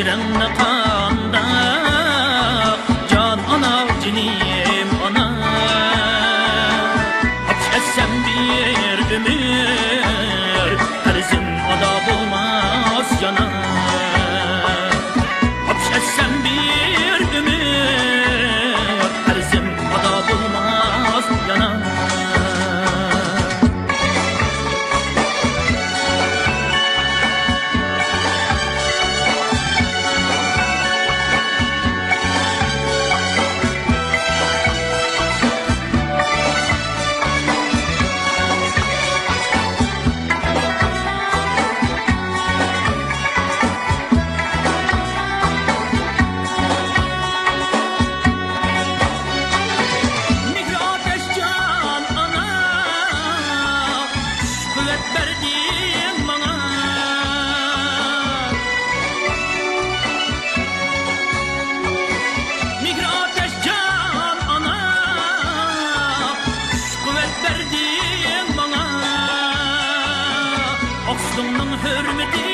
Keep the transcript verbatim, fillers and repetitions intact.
رەڭنى قانداق، جان ئانا، جېنىم ئانا. ئاپىرىسەن بىر ئۆمۈر، قەرزىم ئادا بولماس يانا. ئاپىرىسەن بىر ئۆمۈر، قەرزىم ئادا بولماس يانا. مېھرى ئاتەش جان ئانا، كۈچ قۇۋۋەت بەردىڭ ماڭا. مېھرى ئاتەش جان ئانا، كۈچ قۇۋۋەت بەردىڭ ماڭا. ئاقسۇنىڭ ھۆرمىتى